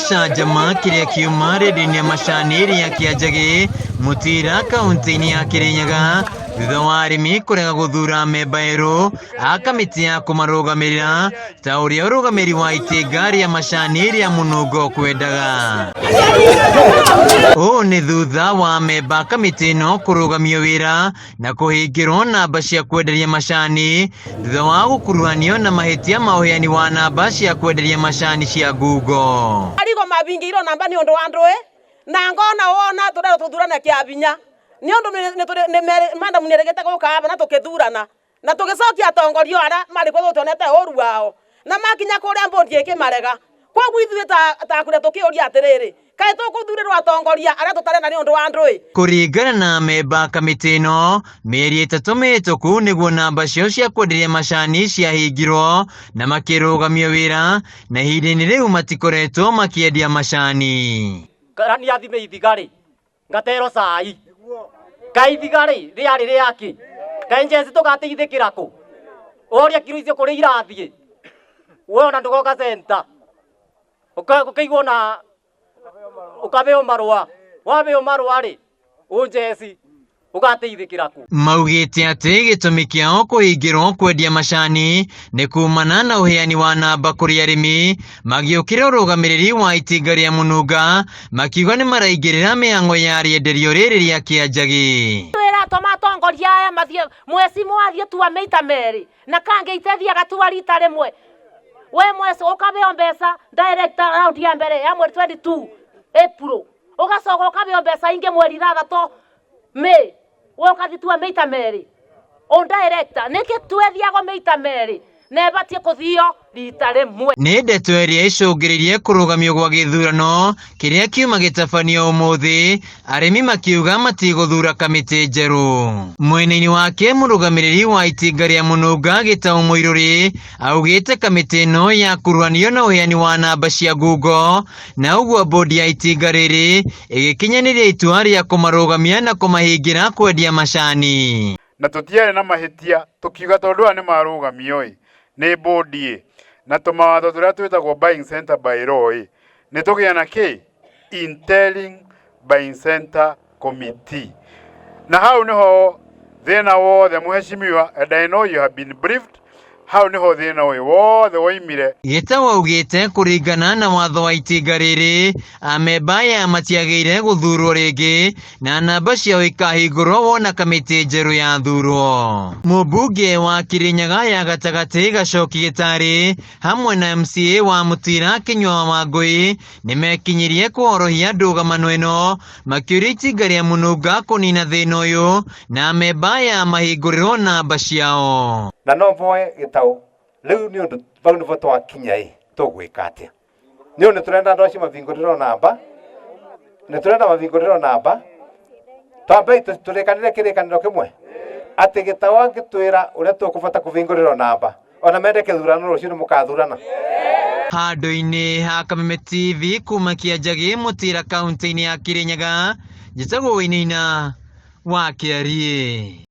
Gĩcanjama kĩrĩa kiuma redio-inĩ ya macani rĩa Kĩanjagĩ, Mũtira kaunti-inĩ ya Kĩrĩnyaga thutha wa arĩmi kũrega gũthura memba erũ a kamĩtĩ ya kũmarũgamĩrĩra ta ũrĩa ũrũgamĩrĩri wa itinga rĩa macani rĩa mũnungo kwendaga. Ũũ nĩ thutha wa memba kamĩtĩ ĩno kũrũgamio wĩra na kũhingĩrwo namba cia kwenderia macani thutha wa gũkuruhanio na mahĩtia ma ũheani wa namba cia kwenderia macani cia ngungo. Marigo mabingĩirwo namba nĩ ũndũ wa ndũĩ na ngona wona tũrerwo tũthurane kĩa binya nĩ ũndũ madamu nĩerĩgĩte gũka aba na tũkĩthurana na tũgĩcokia atongoria arĩa marĩ kuo tũtionete ũru wao na makinya kũrĩa mbũndi ĩkĩmarega. Koguo ithuĩ ta kũrĩa tũkĩũria atĩrĩrĩ, kaĩ tũkũthurĩrwo atongoria arĩa tũtarenda nĩ ũndũ wa ndũĩ? Kũringana na memba kamĩtĩ ĩno, mĩeri 3 mĩhĩtũku nĩguo namba ciao cia kwenderia macani ciahingirwo na makĩrũgamio wĩra, na ihinda-inĩ rĩu matikoretwo makĩendia macani. Karani athime ithiga rĩ, ngatero cai. Kaĩ ithiga rĩ, rĩarĩ rĩakĩ? Kaĩ njeci tũgateithĩkĩra kũ? Ũria kiro icio kũrĩa irathiĩ. We ona ndũgoka center. Ũkaigua ona ũkabeo marũa. Wabeo marũa rĩ, ũnjeci ũgateithĩkĩra kũ? Maugĩte atĩ gĩtũmi kĩao kũhingĩrwo kwendia macani nĩ kumana na ũheani wa namba kũrĩ arĩmi magĩũkĩra ũrũgamĩrĩri wa itinga rĩa mũnunga makiuga nĩ maraingĩrĩra mĩhang'o ya rĩenderio rĩrĩ rĩa Kĩanjagi. Wĩra tũma atongoria aya mathiĩ mweci mwathiĩ tua mĩita merĩ na kangĩ itethiaga tua rita rĩmwe. We mweci ũkabeo mbeca direct round ya mbere ya mweri 22 April, ũgacoka ũkabeo mbeca ingĩ mweri 6 May, we ũgathiĩ tua mĩita merĩ on director. Nĩkĩ twethiago mĩita merĩ na ĩbatiĩ kũthio rita rĩmwe? Nĩ ndeto ĩrĩa ĩcũngĩrĩirie kũrũgamio gwa gĩthurano kĩrĩa kiuma gĩtabanio ũmũthĩ, arĩmi makiuga matigũthura kamĩtĩ njerũ. Mwena-inĩ wake mũrũgamĩrĩri wa itinga rĩa mũnunga Gĩtaũ Mũirũrĩ augĩte kamĩtĩ ĩno yakuruhanio na ũheani wa namba cia ngungo na ũguo bodi ya itinga rĩrĩ ĩgĩkinyanĩria itua rĩa kũmarũgamia na kũmahingĩra kwendia macani. Na tũtiarĩ na mahĩtia tũkiuga tondũ aya nĩ marũgamio ĩ nĩ bodi ĩ na tũmawatho tũrĩa twĩtagwo buying center by law ĩ nĩ tũgĩa na kĩ interim buying center committee. Na hau nĩho thĩna wothe mũheshimiwa, and I know you have been briefed, hau nĩho thĩna ũyũ wothe woimire. Gĩtaũ augĩte kũringana na watho wa itinga rĩrĩ, amemba aya matiagĩrĩire gũthurwo rĩngĩ na namba ciao ikahingũrwo wona kamĩtĩ njerũ yathurwo. Mũmbunge wa Kĩrĩnyaga ya gatagatĩ Gacoki Gĩtarĩ hamwe na MCA wa Mũtira Kĩnyua wa Wangũi nĩmekinyirie kũhorohia ndũgamano ĩno makĩũria itinga rĩa mũnunga kũnina thĩna ũyũ na amemba aya mahingũrĩrwo namba ciao. Na no mboe Gĩtaũ rĩu nĩ ũndũ vau nĩvo twakinya ĩ tũgwĩka atĩa? Nĩ ũndũ tũrenda andũ acio mavingũrĩrwo namba, nĩ tũrenda mavingũrĩrwo namba, twambei tũrĩkanĩre kĩrĩkanĩro kĩmwe atĩ Gĩtaũ angĩtwĩra ũrĩa tũkũbata kũvingũrĩrwo namba ona mende kĩthurano rũciũ nĩ mũkathurana. Handũ-inĩ ha Kameme TV kuma Kĩanjagĩ Mũtira kaunti-inĩ ya Kĩrĩnyaga, njĩtagwo Wainaina wa Kĩariĩ.